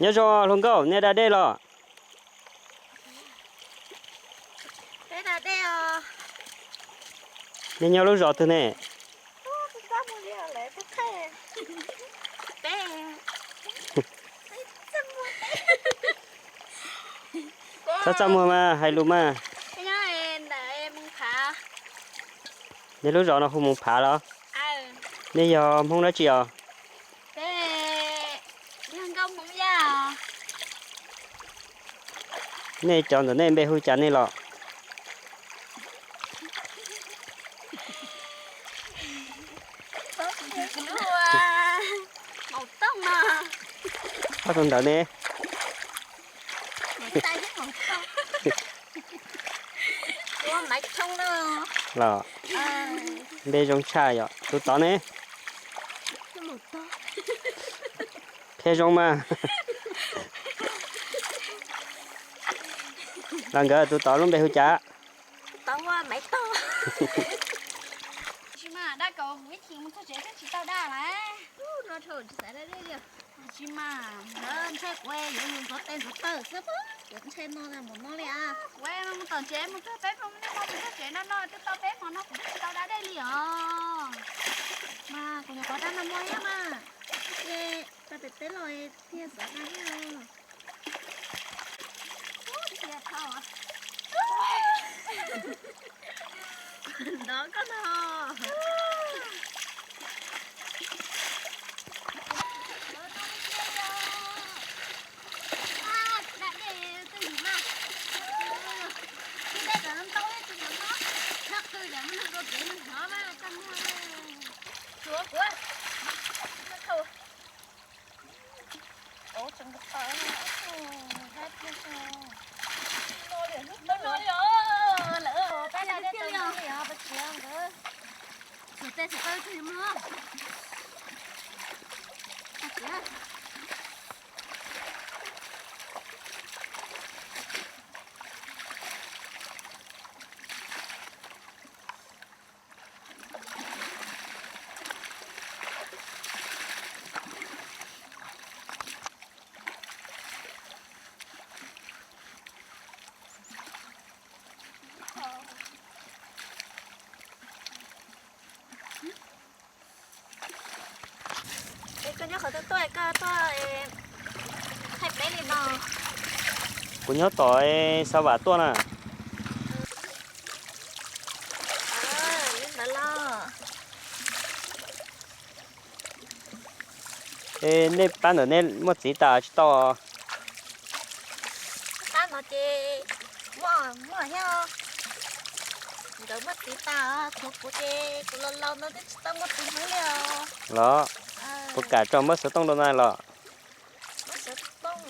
Nyob zoo hluas nkauj, nej da dej los? Nej nyob lub zos twg ne? Txhob txaj muag mas hais lus mas. Nej lub zos no hu Moos Phav los? Nej yog Hmoob dab tsi os? Nej cov ntawm nej npe hu cas nej los? Ob tug ntawd ne? Los, npe zoo tshaj yom. Tus tod ne? Qhia zoo mas. Los nkawd tus tod lub npe hu cas? Tsis mas, dab kaus mus ib chim mus txog tsev twb tsis tau dab lawm. Tsis mas, ntshai kuv yuav mus ntxuav tes ntxuav taw xwb, kuv ntshai no mus no li as. Kuv mus tom tsev mus txog peb hmo, nej hmo mus txog tsev no no twb tau peb hmo no kuv twb tsis tau dab dej li os. Mas kuv nyuam qhuav dab no muaj thiab mas, ces tau pem teb los thiaj xav dab thiab os. Ntov koj no. Es koj nyob qhov twg tuaj, koj tuaj thaij peb li no? Kuv nyob tom Xav Vam tuaj na. Nej pab ntawm nej muaj txiv tas tsis tau? Pab no ces muaj, muaj thiab. Nkawd muaj txiv tas, tshuav kuv ces kuv laus laus no twb tsis tau muaj txiv hmoob li os. Los, puas kam tso muab xov tooj rau na los? Muab xov tooj,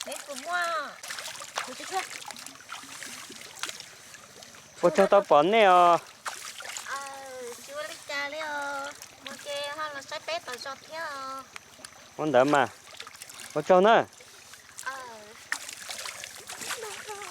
neb puas muaj? Kuv tsis thiab. Ua tsaug tau pom nej os. Tsis ua li cas li os, mus ces ho los saib peb tom zos thiab os. Ua ntawd mas, ua tsaug na.